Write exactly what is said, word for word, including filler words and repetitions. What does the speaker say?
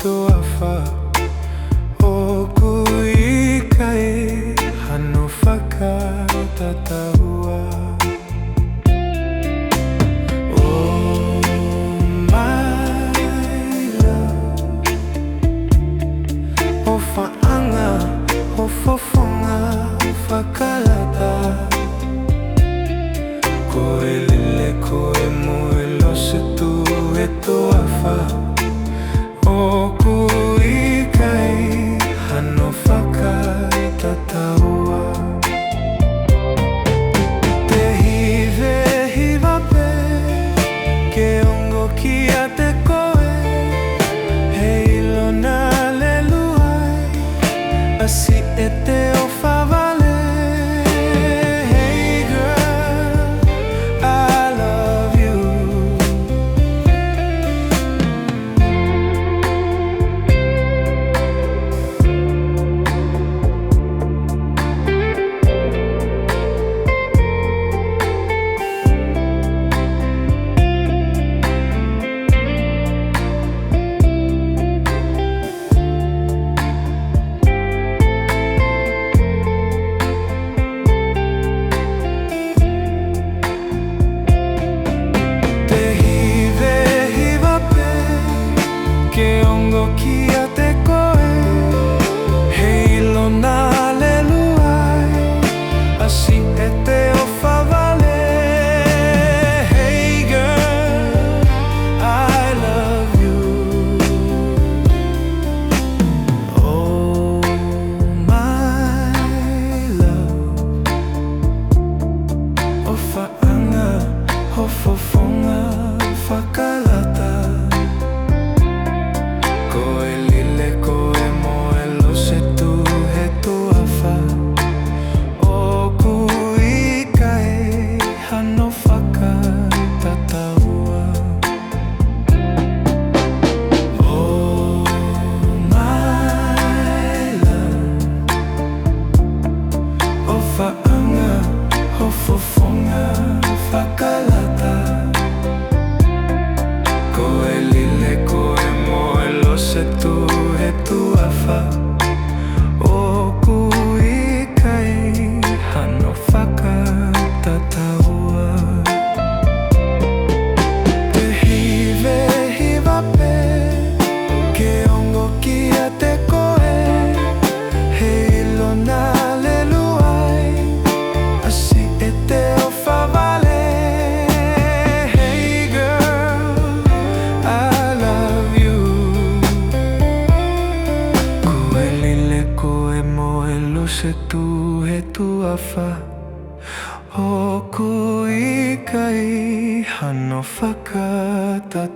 tuʻa fā, ʻoku ʻikai hano fakatataua. Oh my love, ʻofaʻanga, hofofonga fakalata. Ko e lile, ko e moe, lose tuʻu he tuʻa fā, ʻoku ʻikai hano fakatataua. Te hivehiva pē ke ongo kiate koe, heiʻilo naʻa lelu ai, ʻasi ʻete ʻofa vale. Hey girl, I love you. Te hivehiva pē ke ongo kiate koe, heiʻilo naʻa lelu ai, ʻasi ʻete ʻofa vale. Hey girl, I love you. Oh my love, ʻofaʻanga, hofofonga fakalata. Ko e lile, ko e moe, lose tuʻu he tuʻa fā, ʻoku ʻikai hano fakatataua. Oh my love, ʻofaʻanga, hofofonga fakalata. Ko e lile, ko e moe, lose tuʻu he tuʻa fā, ʻoku ʻikai hano fakatataua. Te hivehiva pē ke ongo kiate koe, heiʻilo naʻa lelu ai, ʻasi ʻete ʻofa vale. Hey girl, I love you. Ko e lile, ko e moe, lose tuʻu he tuʻa fā, ʻoku ʻikai hano fakatataua.